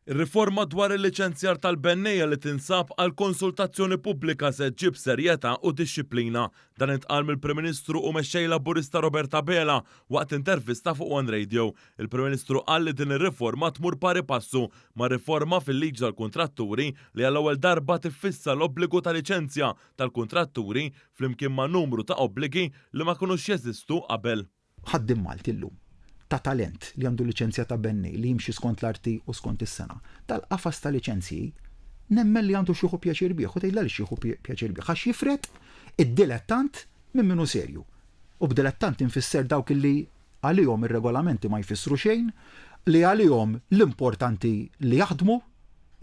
Ir-riforma dwar il-liċenzjar tal-bennejja li tinsab għal konsultazzjoni pubblika se ġġib serjetà u dixxiplina. Dan intqal mill-Prim Ministru u Mexxej Laburista Robert Abela waqt intervista fuq One Radio. Il-Prim Ministru qal li din ir-riforma tmur pari passu ma' riforma fil-liġi tal-kuntratturi li għall-ewwel darba tiffissa l-obbligu ta' liċenzja tal-kuntratturi flimkien ma' numru ta' obbligi li ma kinux jeżistu qabel. Ħaddiem Malti llum, ta' talent, li għandu liċenzja ta' bennej, li jimxi skont l-arti u skont is-sengħa. Dal-qafas ta' liċenzji nemmen li għandu x'jieħu pjaċir bih u tgħidli għaliex jieħu pjaċir bih? Għax jifred id-dilettant minn min hu serju. U b'dilettant infisser dawk li għalihom ir-regolamenti ma jfissru xejn, li għalihom l-importanti li jaħdmu,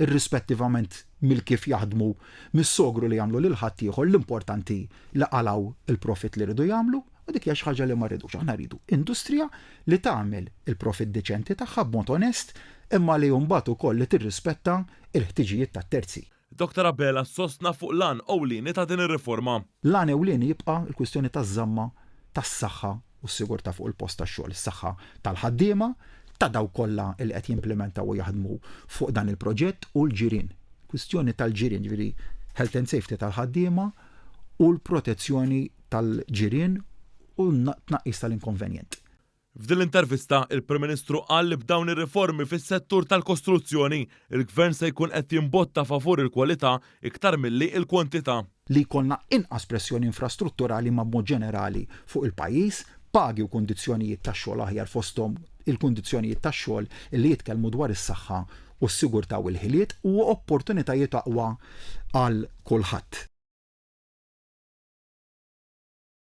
irrispettivament mill-kif jaħdmu, mis-sogru li jagħmlu lil ħaddieħor, l-importanti li qalgħu l-profit li riedu jagħmlu. U dik hija xi ħaġa li ma rridux. Aħna rridu industrija li tagħmel il-profit diċenti tagħha b'mod onest, imma li mbagħad ukoll li tirrispetta l-ħtiġijiet tat-terzi. Dottor Abela sostna fuq l-għan ewlieni ta' din ir-riforma. L-għan ewlieni jibqa' l-kwistjoni taż-żamma tas-saħħa u s-sigurtà fuq il-post tax-xogħol, is-saħħa tal-ħaddiema, ta' dawk kollha li qed jimplimentaw u jaħdmu fuq dan il-proġett u l-ġirien. Kwistjoni tal-ġirien, jiġifieri health and safety tal-ħaddiema u l-protezzjoni tal-ġirien u t-tnaqqis tal-inkonvenjent. F'din l-intervista, il-Prim Ministru qal li b'dawn ir-riformi fis-settur tal-kostruzzjoni, il-Gvern se jkun qed jimbotta favur il-kwalità iktar milli l-kwantità. Li jkollna inqas pressjoni infrastrutturali imma b'mod ġenerali fuq il-pajjiż, pagi u kundizzjonijiet tax-xogħol aħjar fosthom il-kundizzjonijiet tax-xogħol li jitkellmu dwar is-saħħa u s-sigurtà u l-ħiliet u opportunitajiet aqwa għal kulħadd.